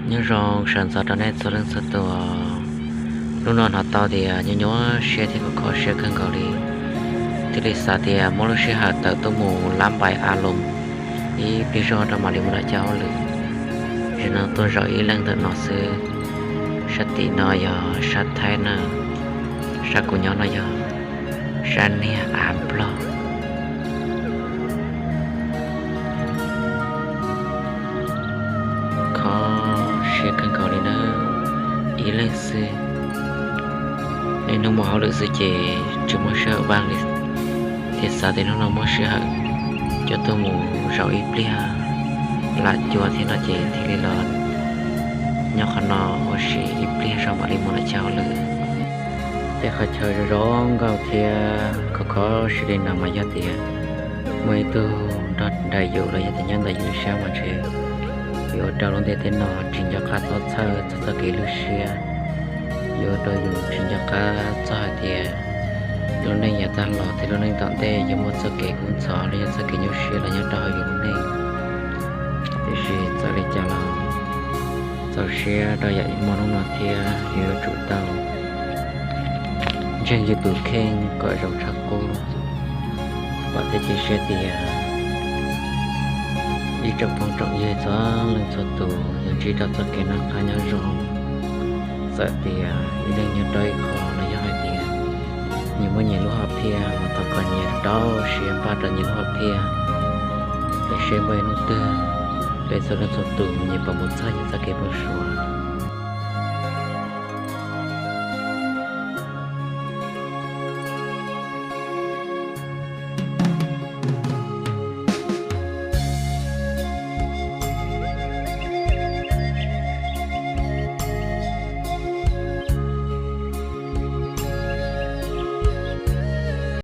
Nyob zoo sawv ntxov rau nej txhua leej txhua tus. Hnub no hnov tau tias nyuaj nyuaj siab thiab kho kho siab kawg nkaus li, thiaj li xav tias muab lub sij hawm tawm tuaj mus lab npais a loos ib pliag zog rau mam li mus nram caj hauj lwm. Zaum no tuaj zaum ib leeg ntawm no xwb. Sab tim no yog sab Thaib na, sab kuv nyob no yog sab niag av Nplog. Kho siab kawg nkaus li na, ib leeg xwb. Niaj hnub mus hauj lwm xwb ces tsis muaj sij hawm vaj li, thiaj xav tias hnub no muaj sij hawm coj tuaj mus zaum ib pliag lam cua thiab no ces thiaj li los nyob qhov no ua si ib pliag zog mam li mus nram caj hauj lwm. Tej qhov chaw zoo zoo nkauj thiab kho kho siab li no mas yog tias muaj ib tug nrog nraim yus los yog tias nyob ntawm yus siab mas ntshe yuav ua rau lub ntiaj teb no tsis nco qab txhob txhawj txog txoj kev lwj siab, yuav ua rau yus tsis nco qab txog hais tias lub neej yav tag los thiab lub neej tom ntej yuav muaj txoj kev kub ntxhov los yog txoj kev nyuaj siab los nyob rau hauv yus lub neej. Tiam sis txawm li cas los txaus siab rau yam yuav muaj hnub no thiab yuav tsum tau ntseeg yus tus kheej kom zoo tshaj qub. Vam thiab cia siab tias ib tsoom phooj tsoom ywg txhua leej txhua tus yuav ntsib tau txoj kev noj qab nyob zoo. Txawm tias ib leeg nyob rau ib qho los yog hais tias nyias muaj nyias lub hom phiaj mas thov kom nyias rau siab npaj rau nyias lub hom phiaj, es seb muaj ib hnub twg peb txhua leej txhua tus nyias pom mus txog nyias txoj kev npau suav.